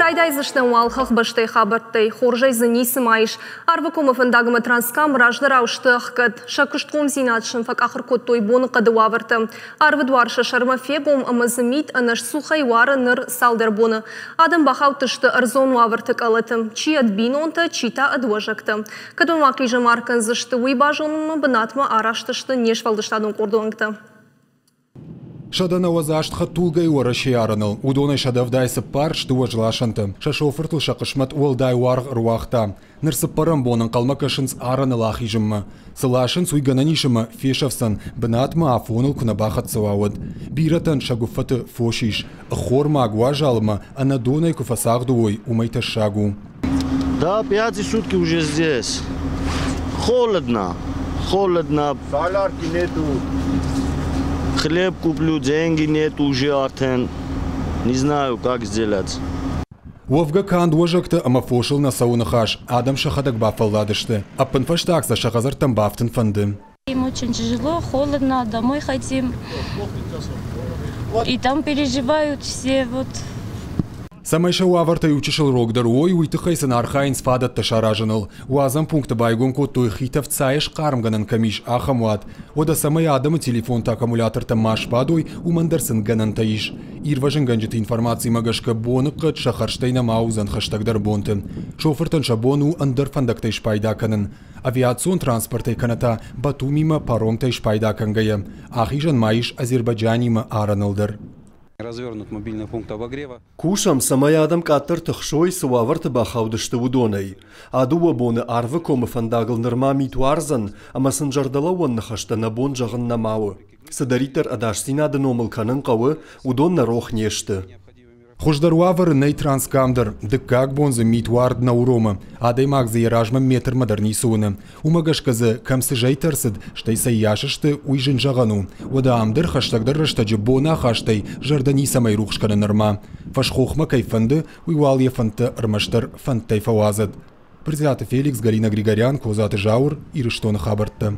Райдайдзыстӕм уал хӕхбӕстӕй хабӕрттӕй. Хорзӕй дзы ницыма ис. Арвыкомы фӕндагмӕ Транскам раздӕрау сты ӕхгӕд. Сӕ куыстхъомдзинад сын фӕкъахыр кодтой боныхъӕды уавӕртӕ. Арвы дуар сӕ сӕрмӕ фегом ӕмӕ дзы мит ӕнӕсцухӕй уары ныр цалдӕр боны. Адӕм бахаудтысты ӕрдзон уавӕрты къӕлӕты. Чи ӕд бинонтӕ, чи та ӕд уӕзӕгтӕ. Кӕдмӕ ма хъизӕмар кӕндзысты, уый базонынмӕ бынатмӕ араст сты не сфӕлдыстадон къорды уӕнгтӕ. 198 хӕдтулгӕйы Уӕрӕсейы арӕныл, уыдонӕй 174 сты уӕзласӕнты. Сӕ шофыртыл сӕ хъысмӕт уӕлдай уаргъ ӕруагъта. Ныр цыппӕрӕм бон ӕнхъӕлмӕ кӕсынц арӕныл ахизынмӕ. Цы ласынц, уый гӕнӕн ис ӕмӕ фесӕфдзӕн, бынатмӕ афоныл куы нӕ бахӕццӕ уа, уӕд. Бирӕтӕн сӕ гуыффӕты фос ис. Ӕххормаг уазалмӕ ӕнӕ донӕй куы фӕцагъды уой, уымӕй тӕссаг у. Да, пятый сутки уже здесь. Холодно, холодно. Солярки нету. Хлеб куплю, деньги нет уже, Артен. Не знаю, как сделать. Уӕвгӕ канд уӕзӕгты ӕмӕ фосыл нӕ цӕуы ныхас, адӕм сӕхӕдӕг бафӕлладысты. Ӕппынфӕстаг сӕ сӕ хӕдзӕрттӕм бафтын фӕнды. Им очень тяжело, холодно, домой хотим. И там переживают все вот. Цӕмӕй сӕ уавӕртӕ иучысыл рогдӕр уой, уый тыххӕй сын архайынц фадӕттӕ саразыныл. Уадзӕн пункты байгом кодтой хитӕвд цайы схъармгӕнӕн кӕм ис, ахӕм уат. Уӕдӕ цӕмӕй адӕмы телефонты аккумулятортӕ ма сбадой, уымӕн дӕр сын гӕнӕнтӕ ис. Ирвӕзынгӕнджыты информацимӕ гӕсгӕ боныхъӕд сӕ хӕрзтӕй нӕма уыдзӕн хӕстӕгдӕр бонты. Шофыртӕн сӕ бон у ӕндӕр фӕндӕгтӕй спайда кӕнын. Авиацион транспортӕй кӕнӕ та Батумимӕ паромтӕй спайда кӕнгӕйӕ, ахизӕн ма ис Азербайджанимӕ арӕныл дӕр. Развернут мобильный пункт обогрева. Кусӕм, цӕмӕй адӕм къаддӕр тыхсой, цы уавӕрты бахаудысты, уыдонӕй. А дыууӕ боны Арвыкомы фӕндагыл нырма мит уардзӕн, ӕмӕ сын зӕрдӕлӕууӕн ныхӕстӕ нӕ бон зӕгъын нӕма у. Цыдӕриддӕр ӕдасдзинады номыл кӕнын хъӕуы, уыдон нӕ рох не сты. Хуыздӕр уавӕры нӕй Транскам дӕр. Дыккаг бон дзы мит уард нӕ уромы. Адӕймаг дзы йӕ размӕ метрмӕ дӕр ницы уыны. Уымӕ гӕсгӕ дзы кӕм цы зӕйтӕ ӕрцыд, стӕй цӕййас сты, уый зын зӕгъӕн у. Уӕдӕ ам дӕр хӕстӕгдӕр рӕстӕджы боны ахастӕй зӕрдӕ ницӕмӕй рухс кӕны нырма. Фӕсхохмӕ кӕй фӕнды, уый уал йӕ фӕндтӕ ӕрмӕстдӕр фӕндтӕй фӕуадзӕд. Брытъиаты Феликс, Галина Григорян, Козаты Зауыр, Ирыстоны хабӕрттӕ.